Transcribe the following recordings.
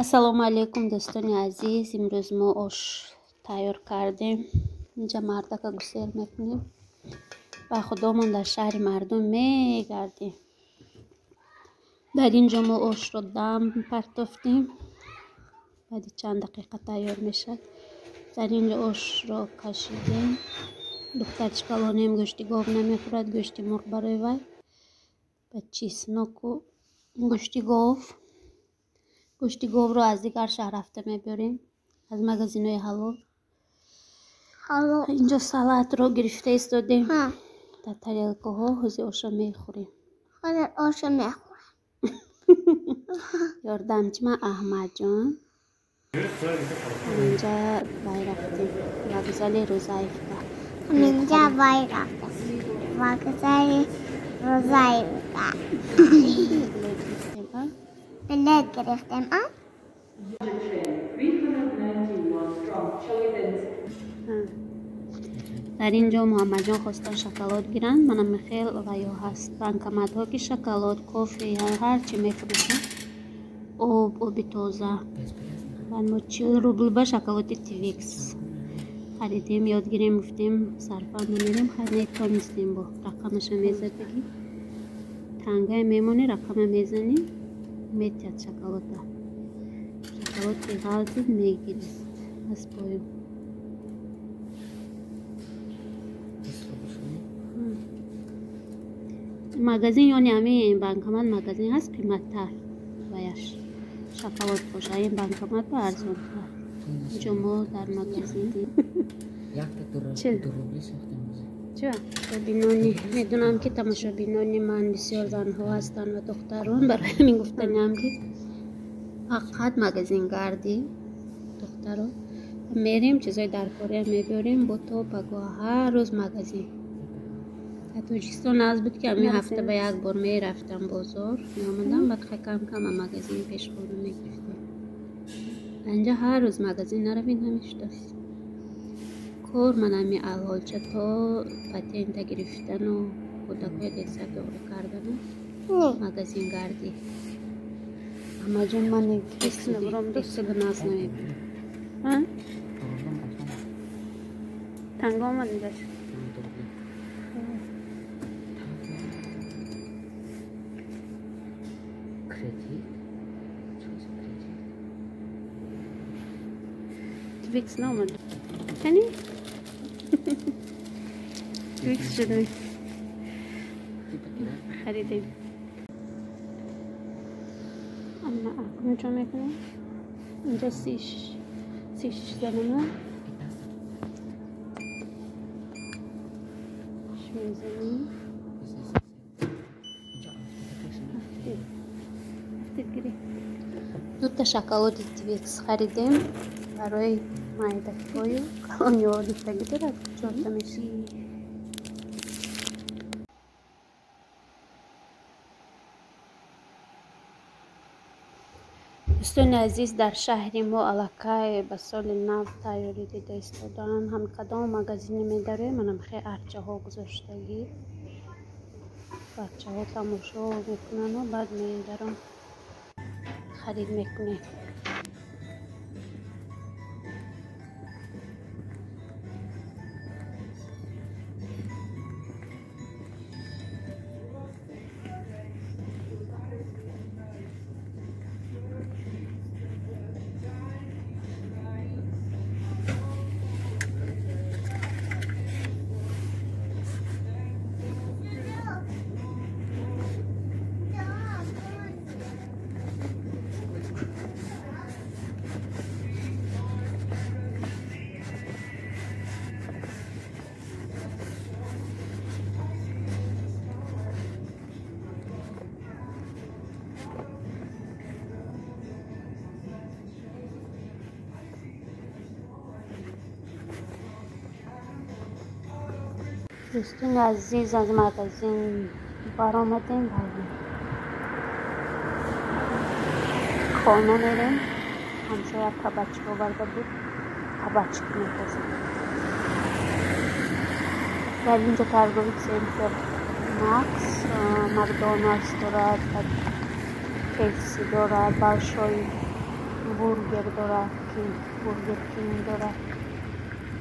Ассалому алайкум, дӯстони азиз. Имрӯз мо ош тайёр кардем. Инҷа мардака гусел мекунем ва худомон дар шаҳри мардум мегардем. Дар ин ҷо мо ошро дам партофтем. Баъди чанд дақиқа тайёр мешавад. Дар ин ҷо ошро кашидем. Духтарчи калонем гӯшти гов намехӯрад, гӯшти мурғ барои вай ба чесноку гӯшти гов. Гӯшти говро аз дигар шаҳр рафта мебиёрем, аз магазинҳои ҳалол. Инҷо салатро гирифта истодем дар тарелкаҳо. Ҳозир оша мехӯрем. Ҳозир оша мехӯрем. Ёрдамчи ман Аҳмадҷон. Ҳаминҷа вай рафтем, вокзали Рузаевка. Ҳаминҷа вай рафтем, вокзали Рузаевка. Билет гирифтем, а? Дар ин ҷо Муҳаммадҷон хостан шоколад гиранд. Манам хел ва ё ҳаст банкоматҳо, ки шоколад, кофе, ҳар чи мефурӯшанд. Об, оби тоза. Баъд мо 40 рубл ба шоколади Твикс харидем, ёд гирем, гуфтем сарфа намерем, хайр натонистем, бо рақамаша мезадагӣ. Тангае мемонӣ, рақама мезанӣ, метиҳад шоколада. Шоколад ки ғалтид, мегирид аз поён. Магазин ёни ҳамин банкомат магазин ҳаст, қиматтар ваяш шоколад боша, ин банкомат ба арзонтар. Инҷо мо дар магазин тамошобинони медонам, ки тамошобинони ман бисёр занҳо ҳастанд ва духтарон. Барои ҳамин гуфтаниам, ки фақат магазин гардӣ, духтаро мерем, чизои даркориам мебиёрем, бо то пагоҳ ҳар рӯз магазин. Дар Тоҷикистон аз буд, ки ҳамин ҳафта ба як бор мерафтам бозор, меомадам, баъд хай кам кам магазин пешхона мегирифтем. Инҷа ҳар рӯз магазин наравед, намешудааст кор. Ман ҳами алҳолча то патента гирифтану кӯдакҳои детсад доғӣ кардану магазин гардӣ. Аҳмадҷон, ман наз намебинам. Танго омад инҷаш. Твикс наомад. Кани? Твикс шуд. Харидем. Ама акнун чо мекунем? Инҷа 36 занама. Мезанем. Дута шоколади Твикс харидем барои майдакҳою калониҳо, дуттагӣ дорад, чорта мешавад. Дӯстони азиз, дар шаҳри мо аллакай ба соли нав тайёрӣ дида истодаанд. Ҳам кадом магазине медароем, манам хел арчаҳо гузоштагӣ. Бачаҳо тамошо мекунану баъд медаром, харид мекунем. Дӯстони азиз, аз магазин баромадем ва хона мерем. Ҳамсоя кабачка оварда буд, кабачка мепазем. Дар инҷо торговый центр Макс, Макдоналдс дорад, KFC дорад, Большой Бургер дора, Бургер Кинг дора.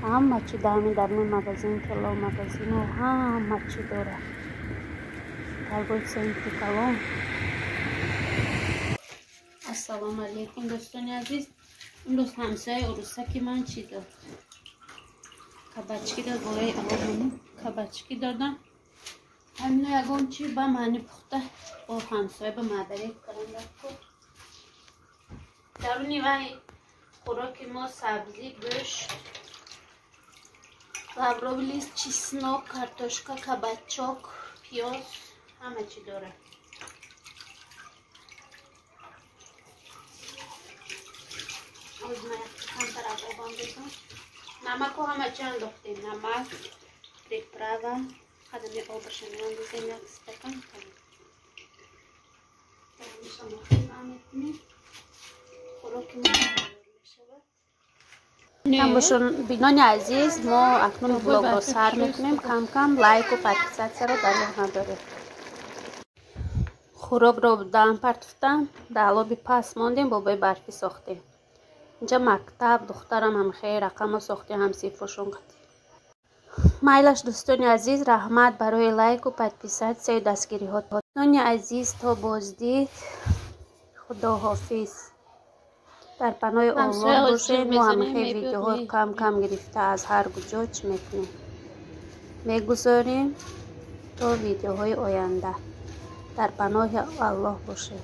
Ҳама чӣ дар ҳамин даруни магазин, калон магазино ҳама чӣ дора. Торговый центри калон. Ассалому алейкум, дӯстони азиз. Имрӯз ҳамсояи урусаки ман чӣ дод? Кабачки дод, болои авомону кабачки додам. Ҳамино ягон чӣ ба маъни пухта бо ҳамсоя ба мадарӣ кардам. Даруни вай хӯроки мо сабзӣ, гӯшт, лавровый лист, чеснок, картошка, кабачок, пиёз, ҳама чӣ дорад. Камтар аз об андозам. Намаку ҳама чӣ андохтем. Намак, приправа, қадами обаша меандозем як стакан. Дарунашам мекунем. Хӯроки мо мешавад. Тамошобинони азиз, мо акнун влогро сар мекунем. Кам-кам лайку подписатсияро дар ёд надоред. Хӯрокро даҳан партофтам, дар алоби паст мондем, бобои барфӣ сохтем. Инҷа мактаб, духтарам ҳам хеле рақамро сохтем, ҳамсинфошон қатӣ. Майлаш, дӯстони азиз, раҳмат барои лайку подписатсияю дастгириҳо. Дӯстони азиз, то боздид, худоҳофиз. Дар паноҳи Оллоҳ бошед. Мо ҳам хеле видеоҳо кам-кам гирифта аз ҳар куҷо чӣ мекунем, мегузорем то видеоҳои оянда. Дар паноҳи Аллоҳ бошед.